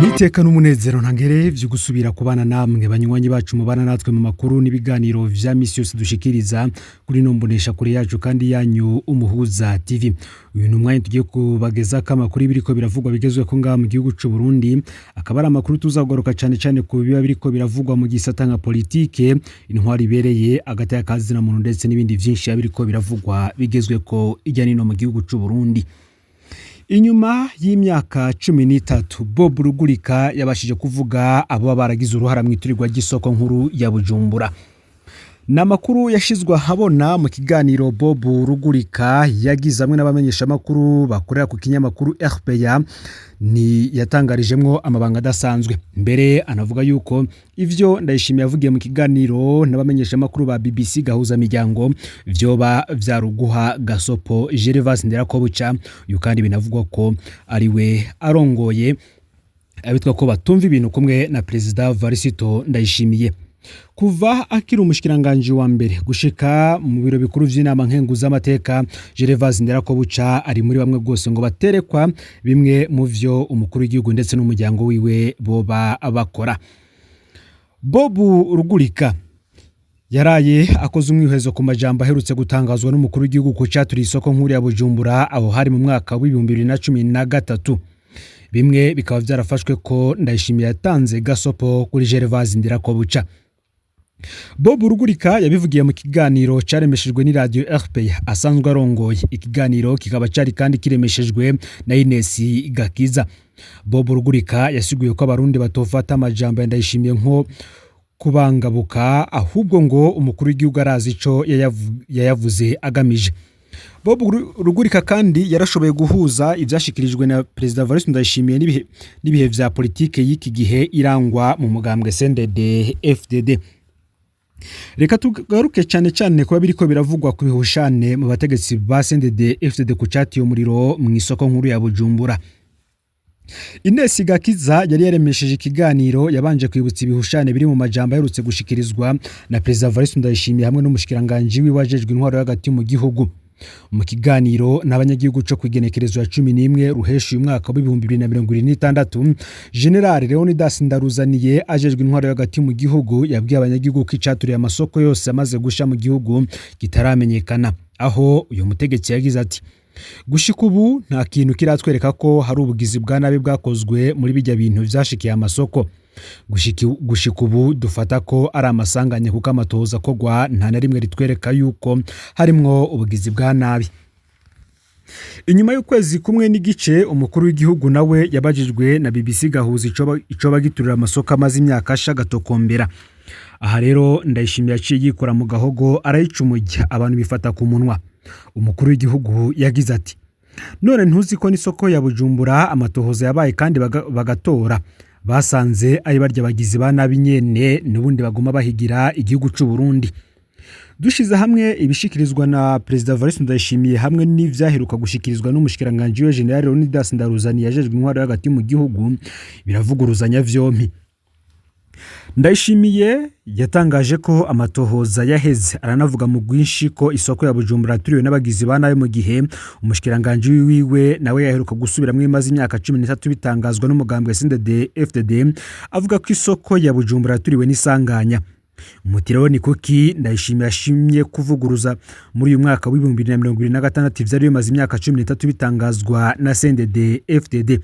Niteka n'umunezero ntangere vyo gusubira kubana namwe banywanyi bacu mubana natwe mu makuru n'ibiganiro vya misi yose dushikiriza kuri no mbonesha kure yacu kandi yanyu Umuhuza TV. Uyu ni umwanya tugiye kubagezako amakuru biriko biravugwa bigezweho ngaha mu gihugu c'u Burundi, akaba ari amakuru tuzagaruka cane cane ku biba biriko biravugwa mu gisata nka politike, intwari ibereye, agateka kazina muntu ndetse n'ibindi vyinshi biba biriko biravugwa bigezweko irya nino mu gihugu c'u Burundi. Inyuma y'imyaka 13 Bob Rugurika yabashije kuvuga abo baragize uruhara mu iturirwa ry'isoko nkuru ya Bujumbura. Ni amakuru yashizwe ahabona mu kiganiro Bob Rugurika yagize hamwe n'abamenyeshamakuru bakorera ku kinyamakuru RPA, ni yatangarijemwo amabanga adasanzwe. Mbere anavuga yuko ivyo Ndayishimiye yavugiye mu kiganiro n'abamenyeshamakuru ba BBC Gahuza Miryango vyoba vyaruguha gasopo Gervas Nderakobuca. Uyu kandi binavugwa ko ari we arongoye abitwa ko batumva ibintu kumwe na Perezida Varisito Ndayishimiye. Kuva akiri umushikiranganji wa mbere gushika mu biro bikuru vy'inama nkenguzamateka, Gervas Nderakobuca ari muri bamwe rwose ngo baterekwa bimwe mu vyo umukuru w'igihugu ndetse n'umuryango wiwe boba bakora. Bob Rugurika yaraye akoze umwihwezo ku majambo aherutse gutangazwa n'umukuru w'igihugu ku caturiye isoko nkuru ya Bujumbura, aho hari mu mwaka w'2013. Bimwe bikaba vyarafashwe ko Ndayishimiye yatanze gasopo kuri Gervas Nderakobuca. Bob Rugurika yabivugiye mu kiganiro caremeshejwe n'iradio RPA asanzwe arongoye. Ikiganiro kikaba cari kandi kiremeshejwe na Ines Gakiza. Bob Rugurika yasiguye ko abarundi batofata amajambo ya Ndayishimiye nko kubangabuka, ahubwo ngo umukuru w'igihugu arazi ico yayavuze agamije. Bob Rugurika kandi yarashoboye guhuza ivyashikirijwe na Perezida Evariste Ndayishimiye n'ibihe vya politike y'iki gihe irangwa mu mugambwe CNDD FDD. Reka tugaruke cyane cyane kuba biriko biravugwa ku bihushane mu bategetsi ba CNDD FDD ku catiye umuriro mu isoko nkuru ya Bujumbura. Ines Gakiza yari yaremesheje ikiganiro yabanje kwibutsa ibihushane biri mu majambo aherutse gushikirizwa na Perezida Evariste Ndayishimiye hamwe n'umushikiranganji wiwe ajejwe intwaro hagati mu gihugu. Mu kiganiro n'abanyagihugu co kwigenekerezo ya 11 Ruheshi uyu mwaka w'2026, General Leonidas Ndaruzaniye ajejwe intwaro hagati mu gihugu yabwiye abanyagihugu ko icaturiye amasoko yose amaze gusha mu gihugu kitaramenyekana, aho uyu mutegetsi yagize ati: "Gushika ubu nta kintu kiratwereka ko hari ubugizi bwa nabi bwakozwe muri bijya bintu vyashikiye amasoko. Gushika ubu dufata ko ari amasanganya, kuko amatohoza akogwa nta na rimwe ritwereka yuko harimwo ubugizi bwa nabi." Inyuma y'ukwezi kumwe n'igice, umukuru w'igihugu nawe yabajijwe na BBC Gahuza icoba giturira amasoko amaze imyaka asha gatokombera. Aha rero Ndayishimiye yaciye yikora mu gahogo arayica umujya, abantu bifata ku munwa. Umukuru w'igihugu yagize ati: "None ntuzi ko n'isoko ya Bujumbura amatohoza yabaye kandi bagatora basanze ari barya bagizi ba nabi nyene n'ubundi baguma bahigira igihugu c'u Burundi?" Dushize hamwe ibishikirizwa na Perezida Evariste Ndayishimiye hamwe n'ivyaheruka gushikirizwa n'umushikiranganji we General Leonidas Ndaruzaniye yajejwe intwaro hagati mu gihugu, biravuguruzanya vyompi. Ndayishimiye yatangaje ko amatohoza yaheze, aranavuga mu bwinshi ko isoko ya Bujumbura yaturiwe n'abagizi ba nabi, mu gihe umushikiranganji wiwe nawe yaheruka gusubiramwo imaze imyaka 13 bitangazwa n'umugambwe CNDD FDD, avuga ko isoko ya Bujumbura yaturiwe n'isanganya. Umutiro ni kuki Ndayishimiye ashimye kuvuguruza muri uyu mwaka w'2026 ivyari bimaze imyaka 13 bitangazwa na CNDD FDD?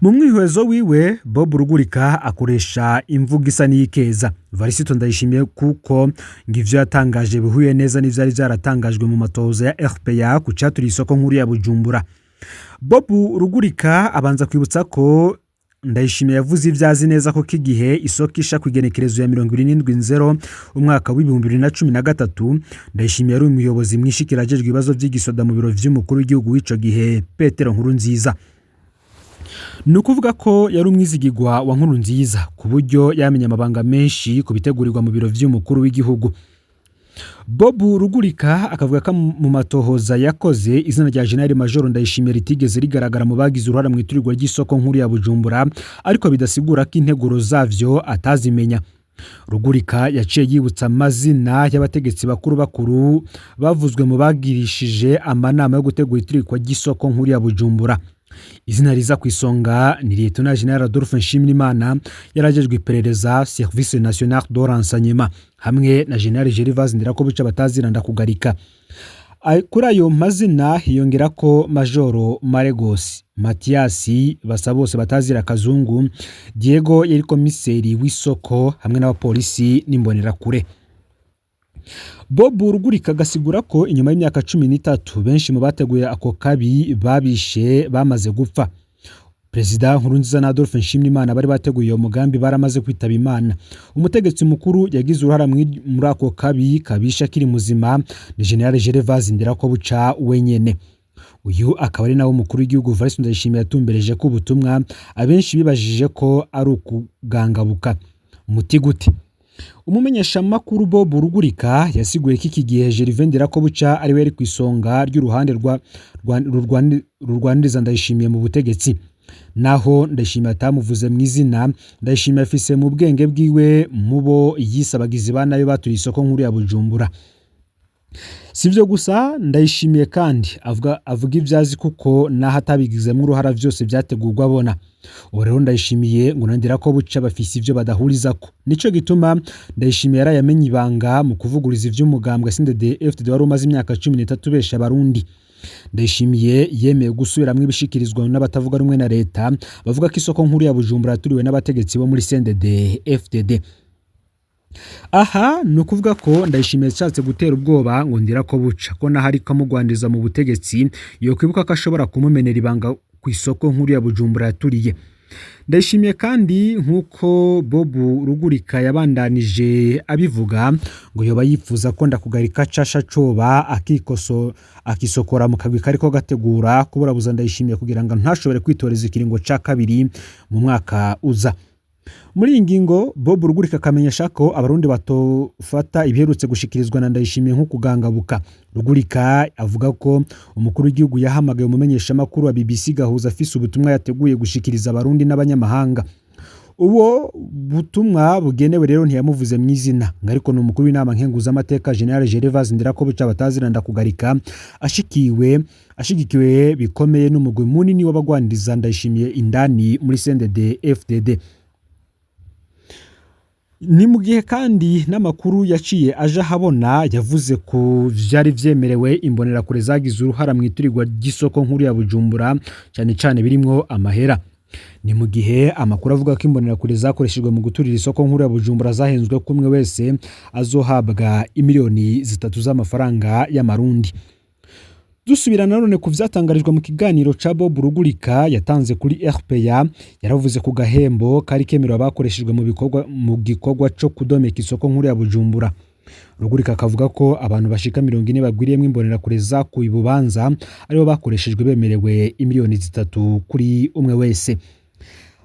Mu mwihwezo wiwe, Bob Rugurika akoresha imvugo isa n'iyikeza Varisito Ndayishimiye, kuko ngo ivyo yatangaje bihuye neza n'ivyari vyaratangajwe mu matohoza ya RPA ku caturiye isoko nkuru ya Bujumbura. Bob Rugurika abanza kwibutsa ko Ndayishimiye yavuze ivyo azi neza ko igihe isoko isha ku igenekerezo ya 77 nzero umwaka w'2013, Ndayishimiye yari umuyobozi mwishikira ajejwe ibibazo vy'igisoda mu biro vy'umukuru w'igihugu w'ico gihe Petero Nkurunziza. Ni ukuvuga ko yari umwizigirwa wa Nkurunziza, ku buryo yamenye amabanga menshi ku bitegurirwa mu biro vy'umukuru w'igihugu. Bob Rugurika akavuga ko mu matohoza yakoze izina rya General Major Ndayishimiye ritigeze rigaragara mu bagize uruhara mu iturirwa ry'isoko nkuru ya Bujumbura, ariko bidasigura ko integuro zavyo atazimenya. Rugurika yaciye yibutsa amazina y'abategetsi bakuru bakuru bavuzwe mu bagirishije amanama yo gutegura iturikwa ry'isoko nkuru ya Bujumbura. Izina riza ku isonga ni Lieutenant General Adolphe Nshimirimana yarajejwe iperereza, Service National de Renseignement, hamwe na General Gervais Ndirakobuca batazira Ndakugarika. Kuri ayo mazina hiyongera ko Majoro Maregos Mathias Basabose batazira Kazungu Diego yari komiseri w'isoko, hamwe n'abapolisi n'imbonerakure. Bob Rugurika agasigura ko inyuma y'imyaka 13 benshi mu bateguye ako kabi babishe bamaze gupfa. Perezida Nkurunziza na Adolphe Nshimirimana bari bateguye uwo mugambi baramaze kwitaba Imana. Umutegetsi mukuru yagize uruhara muri ako kabi kabisha akiri muzima ni General Gervais Ndirakobuca wenyene. Uyu akaba ari nawe umukuru w'igihugu Evariste Ndayishimiye yatumbereje ko ubutumwa abenshi bibajije ko ari ukugangabuka. Muti gute? Umumenyeshamakuru Bob Rugurika yasiguye ko iki gihe Gervais Ndirakobuca ari we yari ku isonga ry'uruhande rurwaniriza Ndayishimiye mu butegetsi. Naho Ndayishimiye atamuvuze mu izina, Ndayishimiye afise mu bwenge bwiwe mubo yise abagizi ba nabi baturiye isoko nkuru ya Bujumbura. Si ibyo gusa, Ndayishimiye kandi avuga ibyo azi kuko naho atabigizemo uruhara vyose vyategurwa abona. Ubu rero Ndayishimiye ngo na Ndirakobuca bafise ivyo badahurizako. Nico gituma Ndayishimiye yaraye amenye ibanga mu kuvuguriza ivy'umugambwe CNDD-FDD wari umaze imyaka 13 ubesha Abarundi. Ndayishimiye yemeye gusubiramwo ibishikirizwa n'abatavuga rumwe na leta bavuga ko isoko nkuru ya Bujumbura yaturiwe n'abategetsi bo muri CNDD-FDD. Aha ni ukuvuga ko Ndayishimiye yashatse gutera ubwoba ngo Ndirakobuca ko naho ariko amugwaniriza mu butegetsi yokwibuka ko ashobora kumumenera ibanga ku isoko nkuru ya Bujumbura yaturiye. Ndayishimiye kandi, nk'uko Bob Rugurika yabandanije abivuga, ngo yoba yifuza ko Ndakugarika casha coba akisokora mu kagwi kariko gategura kuburabuza Ndayishimiye kugira ngo ntashobore kwitoreza ikiringo ca kabiri mu mwaka uza. Muri iyi ngingo Bob Rugurika akamenyesha ko Abarundi batofata ibiherutse gushikirizwa na Ndayishimiye nko kugangabuka. Rugurika avuga ko umukuru w'igihugu yahamagaye umumenyeshamakuru wa BBC Gahuza afise ubutumwa yateguye gushikiriza Abarundi n'abanyamahanga. Uwo butumwa bugenewe rero ntiyamuvuze mu izina, ngo ariko ni umukuru w'inama nkenguzamateka General Gervais Ndirakobuca batazira Ndakugarika, ashigikiwe bikomeye n'umugwi munini w'abagwaniriza Ndayishimiye indani muri CNDD FDD. Ni mu gihe kandi n'amakuru yaciye aje ahabona yavuze ku vyari vyemerewe imbonerakure zagize uruhara mu iturirwa ry'isoko nkuru ya Bujumbura, cyane cyane birimwo amahera. Ni mu gihe amakuru avuga ko imbonerakure zakoreshejwe mu guturira isoko nkuru ya Bujumbura zahenzwe ko umwe wese azohabwa imiliyoni 3 z'amafaranga y'amarundi. Dusubira nanone ku vyatangarijwe mu kiganiro ca Bob Rugurika yatanze kuri RPA, yaravuze ku gahembo kari kemerewe abakoreshejwe mu gikorwa co kudomeka isoko nkuru ya Bujumbura. Rugurika akavuga ko abantu bashika 40 bagwiriyemwo imbonerakure zakuye Ibubanza aribo bakoreshejwe bemerewe imiliyoni 3 kuri umwe wese.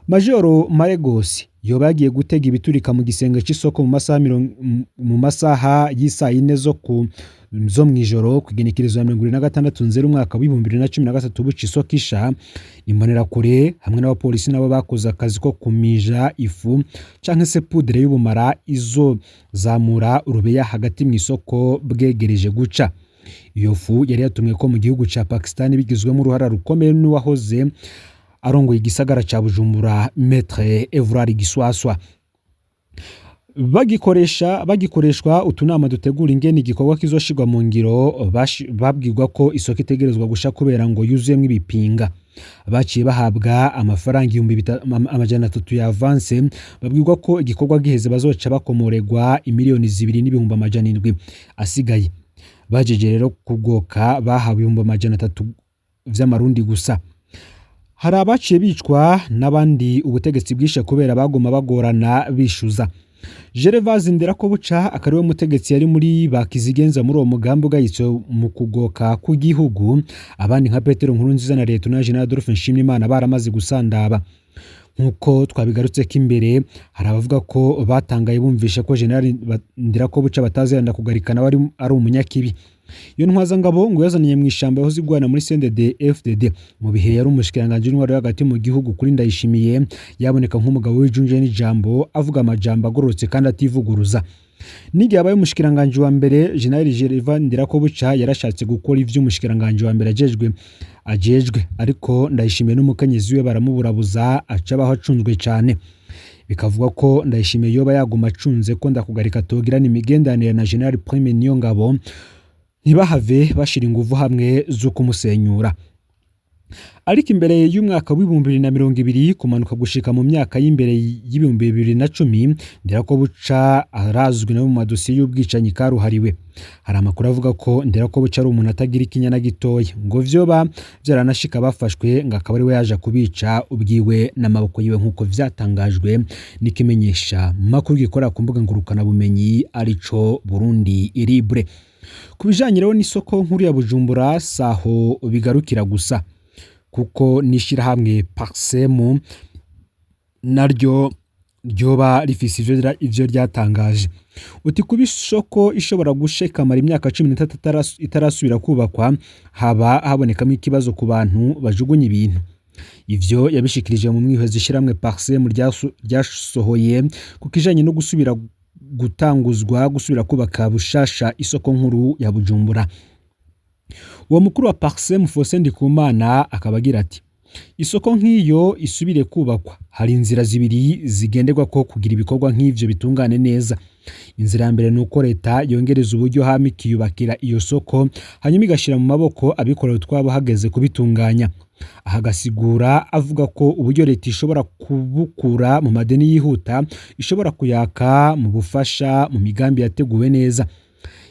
Majoro Maregos yoba yagiye gutega ibiturika mu gisenge c'isoko mu masaha y'isaa yine zo mw'ijoro kw'igenekerezo ya 26 Nzeri umwaka w'2013 buca isoko isha. Imbonerakure hamwe n'abapolisi nabo bakoze akazi ko kumija ifu canke se poudre y'ubumara izozamura urubeya hagati mw'isoko bwegereje guca. Iyo fu yari yatumwe ko mu gihugu ca Pakistan bigizwemo uruhara rukomeye n'uwahoze arongoye igisagara ca Bujumbura, Maître Evrard Giswaswa. Bagikoreshwa utunama dutegura ingene igikorwa kizoshirwa mu ngiro, babwirwa ko isoko itegerezwa gusha kubera ngo yuzuyemwo ibipinga. Baciye bahabwa amafaranga 300,000 ya avance, babwirwa ko igikorwa giheze bazoca bakomorerwa imiliyoni 2 n'ibihumbi 700 asigaye. Bajeje rero kugoka bahawe 300,000 vy'amarundi gusa. Hari abaciye bicwa n'abandi ubutegetsi bwishe kubera baguma bagorana bishuza. Gervais Nderakobuca akaba ariwe mutegetsi yari muri bakizigenza muri uwo mugambi ugayitse mu kugoka kw'igihugu, abandi nka Petero Nkurunziza na Leta General Adolphe Nshimirimana baramaze gusandaba. Nkuko twabigarutseko imbere, hari abavuga ko batangaye bumvishe ko General Nderakobuca bataziranda kugarika nawe ari umunyakibi. Iyo ntwazangabo ngo yazaniye mu ishamba yahoze igwana muri CNDD FDD mu bihe yari umushikiranganji w'intwaro yo hagati mu gihugu kuri Ndayishimiye, yaboneka nk'umugabo w'ijunje n'ijambo, avuga amajambo agororotse kandi ativuguruza. N'igihe abaye umushikiranganji wa mbere, General Gervais Ndirakobuca yarashatse gukora ivyo umushikiranganji wa mbere ajejwe, ariko Ndayishimiye n'umukenyezi we baramuburabuza, aca abaho acunzwe cane. Bikavugwa ko Ndayishimiye yoba yaguma acunze ko Ndakugarika atogirana imigenderanire na General Prime Niyongabo, ntibahave bashira inguvu hamwe zo kumusenyura. Ariko imbere y'umwaka w'2020 kumanuka gushika mu myaka y'imbere y'2010, Ndirakobuca arazwi no mu madosiye y'ubwicanyi karuhariwe. Hari amakuru avuga ko Ndirakobuca ari umuntu atagira ikinya na gitoya, ngo vyoba vyaranashika bafashwe ngo akaba ari we yaje kubica ubwiwe n'amaboko yiwe, nk'uko vyatangajwe n'ikimenyesha makuru gikorera ku mbuga ngurukanabumenyi arico Burundi Libre. Ku bijanye rero n'isoko nkuru ya Bujumbura, saho bigarukira gusa, kuko n'ishirahamwe Parsem naryo ryoba rifise ivyo ryatangaje. Uti kuba isoko ishobora gushekamara imyaka 13 itarasubira kubakwa, haba habonekamo ikibazo ku bantu bajugunya ibintu. Ivyo yabishikirije mu mwihwezo ishirahamwe Parsem ryasohoye ku kijanye no gusubira gutanguzwa gusubira kubaka bushasha isoko nkuru ya Bujumbura. Uwo mukuru wa Parsem, Faustin Ndikumana, akaba agira ati: "Isoko nk'iyo isubire kubakwa, hari inzira zibiri zigenderwa ko kugira ibikorwa nk'ivyo bitungane neza. Inzira ya mbere ni uko leta yongereza uburyo hama ikiyubakira iyo soko, hanyuma igashira mu maboko abikorera utwabo hageze kubitunganya." Aha agasigura avuga ko uburyo leta ishobora kubukura mu madeni yihuta, ishobora kuyaka mu bufasha mu migambi yateguwe neza.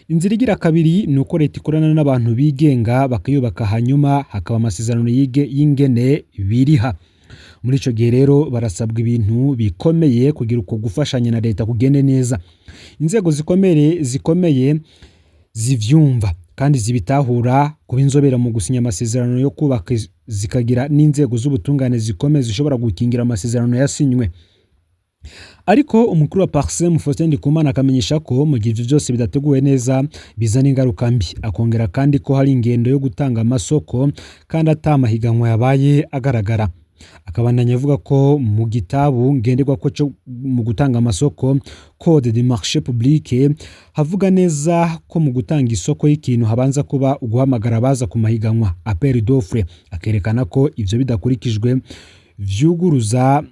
Inzira igira kabiri ni uko leta ikorana n'abantu bigenga bakayubaka, hanyuma hakaba amasezerano yige y'ingene biriha. Muri ico gihe rero barasabwa ibintu bikomeye kugira uko gufashanya na leta kugende neza: inzego zikomeye zivyumva kandi zibitahura, kuba inzobere mu gusinya amasezerano yo kubaka, zikagira n'inzego z'ubutungane zikomeye zishobora gukingira amasezerano yasinywe. Ariko umukuru wa Parsem, Faustin Ndikumana, akamenyesha ko mu gihe ivyo vyose bidateguwe neza bizana ingaruka mbi. Akongera kandi ko hari ingendo yo gutanga amasoko kandi ata mahiganwa yabaye agaragara. Akabandanya avuga ko mu gitabu ngenderwako co mu gutanga amasoko, Code de marché public, havuga neza ko mu gutanga isoko y'ikintu habanza kuba uguhamagara abaza ku mahiganwa, appel d'offre. Akerekana ko ivyo bidakurikijwe vyuguruza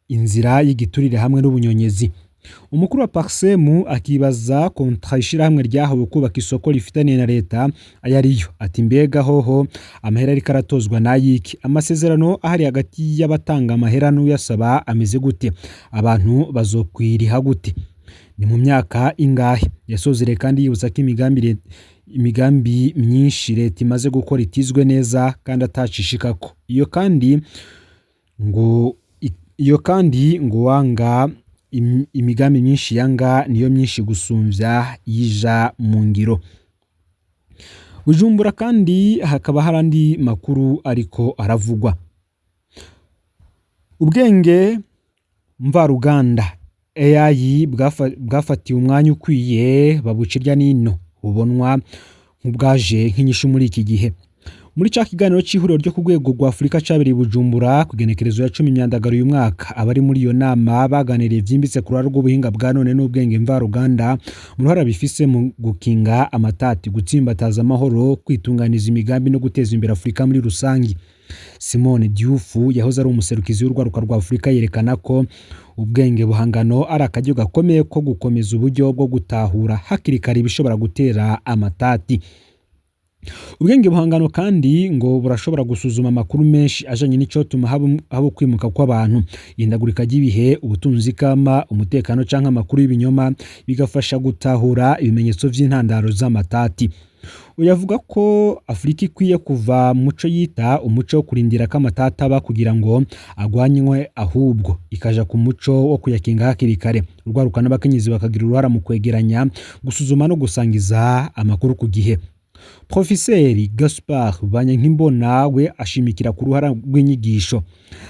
inzira y'igiturire hamwe n'ubunyonyezi. Umukuru wa Parsem akibaza contrat ishirahamwe ryahawe kubaka isoko rifitaniye na leta ayo ariyo. Ati: "Mbega hoho amahera ariko aratozwa n'ayiki? Amasezerano ahari hagati y'abatanga amahera n'uyasaba ameze gute? Abantu bazokwiriha gute? Ni mu myaka ingahe?" Yasozereye kandi yibutsa ko imigambi myinshi leta imaze gukora itizwe neza kandi atacishikako. Iyo kandi ngo wanga imigambi myinshi yanga niyo myinshi gusumvya yija mu ngiro. Bujumbura kandi hakaba hari andi makuru ariko aravugwa. Ubwenge mvaruganda, AI, bwafatiwe umwanya ukwiye, babuca irya nino, bubonwa nk'ubwaje nk'inyishu muri iki gihe. Muri ca kiganiro c'ihuriro ryo ku rwego rwa Afurika cabereye i Bujumbura ku igenekerezo ya 10 Myandagaro uyu mwaka, abari muri iyo nama baganiriye vyimbitse ku ruhare rw'ubuhinga bwa none n'ubwenge mvaruganda mu ruhara bifise mu gukinga amatati, gutsimbataza amahoro, kwitunganiza imigambi no guteza imbere Afurika muri rusangi. Simone Diouf, yahoze ari umuserukizi w'urwaruka rwa Afurika, yerekana ko ubwenge buhangano ari akaryo gakomeye ko gukomeza uburyo bwo gutahura hakiri kare ibishobora gutera amatati. Ubwenge buhangano kandi ngo burashobora gusuzuma amakuru menshi ajanye n'icotuma haba ukwimuka kw'abantu, ihindagurika ry'ibihe, ubutunzi kama, umutekano canke amakuru y'ibinyoma, bigafasha gutahura ibimenyetso vy'intandaro z'amatati. Uyu avuga ko Afurika ikwiye kuva muco yita umuco wo kurindira ko amatati aba kugira ngo agwanywe, ahubwo ikaja ku muco wo kuyakinga hakiri kare. Urwaruka n'abakenyezi bakagira uruhara mu kwegeranya, gusuzuma no gusangiza amakuru ku gihe. Profeseri Gaspard Banyankimbona we ashimikira ku ruhara rw'inyigisho,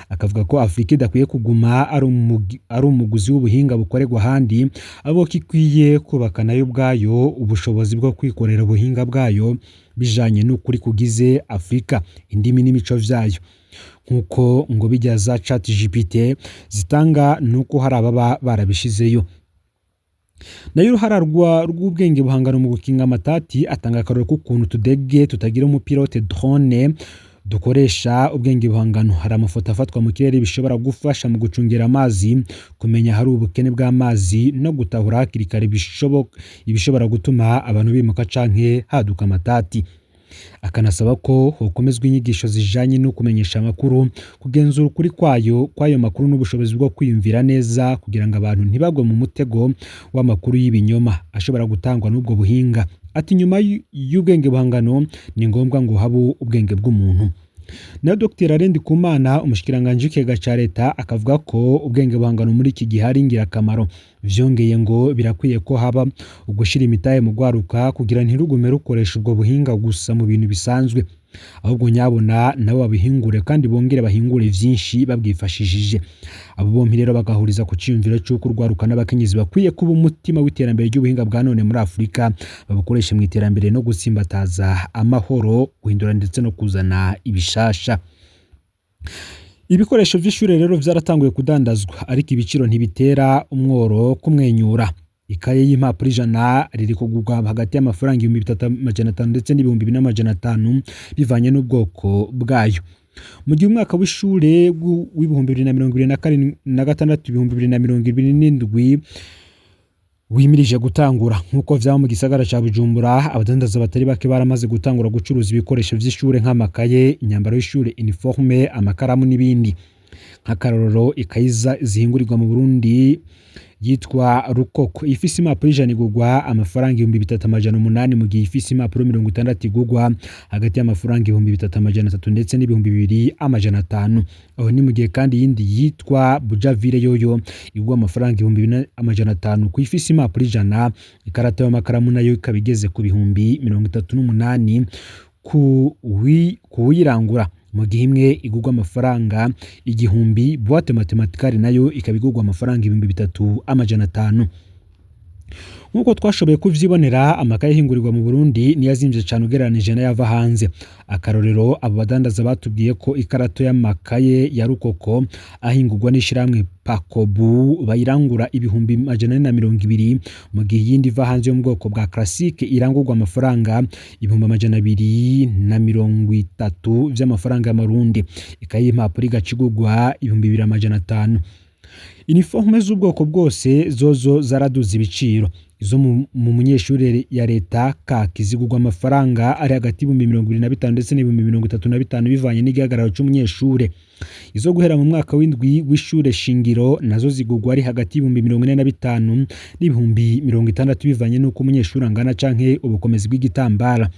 akavuga ko Afurika idakwiye kuguma ari umuguzi w'ubuhinga bukorerwa ahandi, ahubwo ko ikwiye kubaka nayo ubwayo ubushobozi bwo kwikorera ubuhinga bwayo bijanye n'ukuri kugize Afurika, indimi n'imico vyayo. Nk'uko ngo bijya za Chat GPT zitanga nuko hari ababa barabishizeyo. Nayo uruhara rw'ubwenge buhangano mu gukinga amatati, atanga akarorero k'ukuntu utudege tutagira umupilote, drone, dukoresha ubwenge buhangano. Hari amafoto afatwa mu kirere bishobora gufasha mu gucungira amazi, kumenya ahari ubukene bw'amazi no gutahura hakiri kare ibishobora gutuma abantu bimuka canke haduka amatati. Akanasaba ko hokomezwa inyigisho zijanye no kumenyesha amakuru, kugenzura ukuri kwayo kw'ayo makuru n'ubushobozi bwo kwiyumvira neza kugira ngo abantu ntibagwe mu mutego w'amakuru y'ibinyoma ashobora gutangwa n'ubwo buhinga. Ati nyuma y'ubwenge buhangano ni ngombwa ngo habe ubwenge bw'umuntu. Nayo Dr Alain Ndikumana, umushikiranganji w'ikigega ca leta, akavuga ko ubwenge buhangano muri iki gihe ari ingirakamaro. Vyongeye ngo birakwiye ko haba ugushira imitahe mu rwaruka kugira ntirugume rukoresha ubwo buhinga gusa mu bintu bisanzwe, ahubwo nyabona nabo babihingure kandi bongere bahingure vyinshi babwifashishije. Abo bompi rero bagahuriza ku ciyumviro c'uko urwaruka n'abakenyezi bakwiye kuba umutima w'iterambere ry'ubuhinga bwa none muri Afurika, babukoreshe mu iterambere no gutsimbataza amahoro, guhindura ndetse no kuzana ibishasha. Ibikoresho vy'ishure rero vyaratanguye kudandazwa, ariko ibiciro ntibitera umworo kumwenyura. Ikaye y'impapuro 100 riri kugurwa hagati y'amafaranga 3500 ndetse n'2500 bivanye n'ubwoko bwayo. Mu gihe umwaka w'ishure w'2026 2027 wimirije gutangura, nk'uko vyaba mu gisagara ca Bujumbura, abadandaza batari bake baramaze gutangura gucuruza ibikoresho vy'ishure nk'amakaye, imyambaro y'ishure, uniforme, amakaramu n'ibindi. Nk'akarorero, ikaye zihingurirwa mu Burundi yitwa Rukoko ifise impapuro 100 igurwa amafaranga 3800, mu gihe ifise impapuro 60 igurwa hagati y'amafaranga 3300 ndetse n'2500. Aho ni mu gihe kandi iyindi yitwa Bujavire yoyo igurwa amafaranga 4500 ku ifise impapuro 100. Ikarata y'amakaramu nayo ikaba igeze ku 38,000 ku kuwuyirangura, mu gihe imwe igurwa amafaranga 1000. Boîte mathématicale nayo ikaba igurwa amafaranga 3500. Nk'uko twashoboye kuvyibonera, amakaye ahingurirwa mu Burundi niyo azimvye cane ugereranije n'ayava hanze. Akarorero, abo badandaza batubwiye ko ikarato y'amakaye ya Rukoko ahingurwa n'ishirahamwe Pakobu bayirangura 420,000, mu gihe iyindi iva hanze yo mu bwoko bwa Classique irangurwa amafaranga 230,000 vy'amafaranga y'amarundi. Ikaye y'impapuro igaca igurwa 2500. Uniforme z'ubwoko bwose zozo zaraduze ibiciro. Izo mu munyeshure ya leta kaki zigurwa amafaranga ari hagati y'ibihumbi 25 ndetse n'ibihumbi 35 bivanye n'igihagararo c'umunyeshure. Izo guhera mu mwaka w'indwi w'ishure shingiro nazo zigurwa ari hagati y'ibihumbi 45 n'ibihumbi 60 bivanye n'uko umunyeshure angana canke ubukomezi bw'igitambara.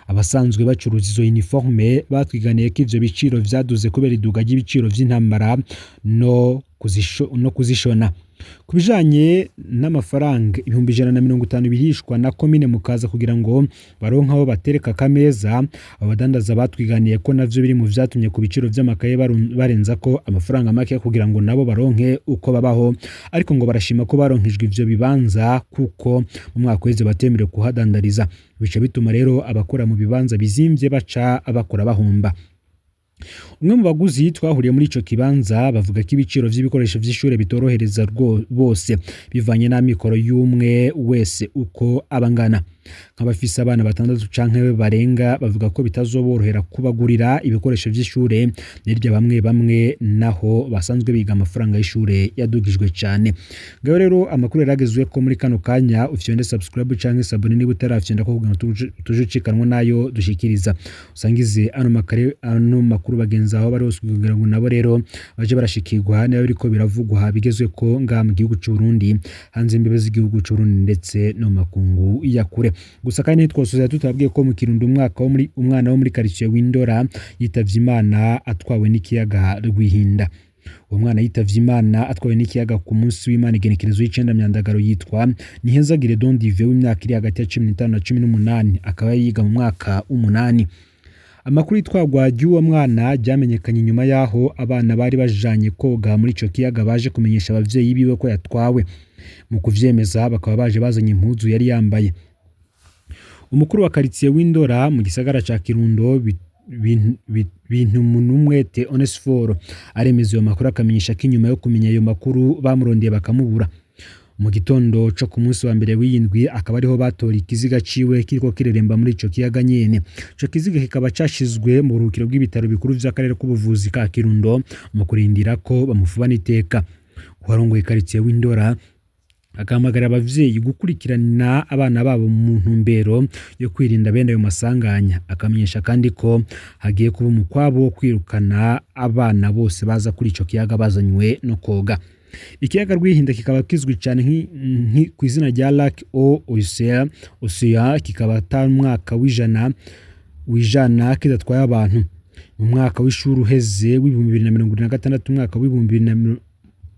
Abasanzwe bacuruza izo uniforme batwiganiye ko ivyo biciro vyaduze kubera iduga ry'ibiciro vy'intambara no kuzishona. Ku bijanye n'amafaranga 150,000 bihishwa na komine Mukaza kugira ngo baronke aho batereka akameza, abadandaza batwiganiye ko navyo biri mu vyatumye ku biciro vy'amakaye barenza ko amafaranga make kugira ngo nabo baronke uko babaho, ariko ngo barashima ko baronkejwe ivyo bibanza kuko mu mwaka uheze batemerewe kuhadandariza. Bica bituma rero abakora mu bibanza bizimvye baca abakora bahomba. Umwe mu baguzi twahuriye muri ico kibanza bavuga ko ibiciro vy'ibikoresho vy'ishure bitorohereza bose bivanye n'amikoro y'umwe wese uko abangana. Nk'abafise abana batandatu canke barenga bavuga ko bitazoborohera kubagurira ibikoresho vy'ishure, nirya bamwe bamwe naho basanzwe biga amafaranga y'ishure yadugijwe cane. Ngaho rero amakuru yaragezwe ko muri kano kanya, ufyonde subscribe canke s'abonner niba utarafyonda ko kugira ngo tuje ucikanwa nayo dushikiriza. Usangize ano makuru bagenzi aho bari hose kugira ngo nabo rero baje barashikirwa niba biriko biravugwa bigezwe ko ngaha mu gihugu c'u Burundi, hanze imbibe z'igihugu c'u Burundi ndetse no mu makungu ya kure. Gusa kandi ntitwosoza tutababwiye ko mu Kirundo umwana wo muri quartier Windora yitavye Imana atwawe n'ikiyaga Rwihinda. Uwo mwana yitavye Imana atwawe n'ikiyaga ku munsi w'Imana igenekerezo y'icenda Myandagaro, yitwa Nihezagire Don Dive w'imyaka iri hagati ya 15 na 18, akaba yiga mu mwaka w'umunani. Amakuru y'itwagwa ry'uwo mwana ryamenyekanye nyuma y'aho abana bari bajanye koga muri ico kiyaga baje kumenyesha abavyeyi biwe ko yatwawe. Mu kuvyemeza bakaba baje bazanye impuzu yari yambaye. Umukuru wa quartier Windora mu gisagara ca Kirundo Bintumunumwete Onesphore aremeza ayo makuru, akamenyesha ko inyuma yo kumenya ayo makuru bamurondeye bakamubura. Mu gitondo co ku munsi wa mbere w'iyindwi akaba ariho batora ikiziga ciwe kiriko kireremba muri ico kiyaga nyene. Ico kiziga kikaba cashizwe mu buruhukiro bw'ibitaro bikuru vy'akarere k'ubuvuzi ka Kirundo mu kurindira ko bamufubana iteka. Uwarongoye karitiye w'Indora agahamagarira abavyeyi gukurikirana abana babo mu ntumbero yo kwirinda bene ayo masanganya. Akamenyesha kandi ko hagiye kuba umukwabo wo kwirukana abana bose baza kuri ico kiyaga bazanywe no koga. Ikiyaga Rwihinda kikaba kizwi cyane ku izina rya Lac au Océan, kikaba ata mwaka w'ijana wijana kidatwaye abantu. Mu mwaka w'ishuri uheze w'2026, umwaka w'ibihumbi bibiri na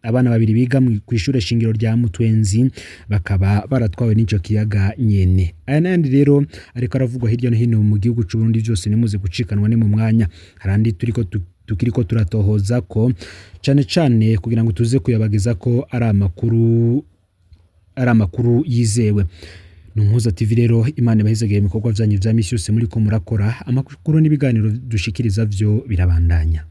abana babiri biga kw'ishure shingiro rya Mutwenzi bakaba baratwawe n'ico kiyaga nyene. Aya n'ayandi rero ariko aravugwa hirya no hino mu gihugu c'u Burundi, vyose nimuze gucikanwa ni mu mwanya. Hari andi turiko tukiriko turatohoza ko cane cane kugira ngo tuze kuyabageza ko ari amakuru yizewe. Ni Umuhuza TV rero. Imana ibahezagire ibikorwa vyanyu vya misi yose muriko murakora. Amakuru n'ibiganiro dushikiriza vyo birabandanya.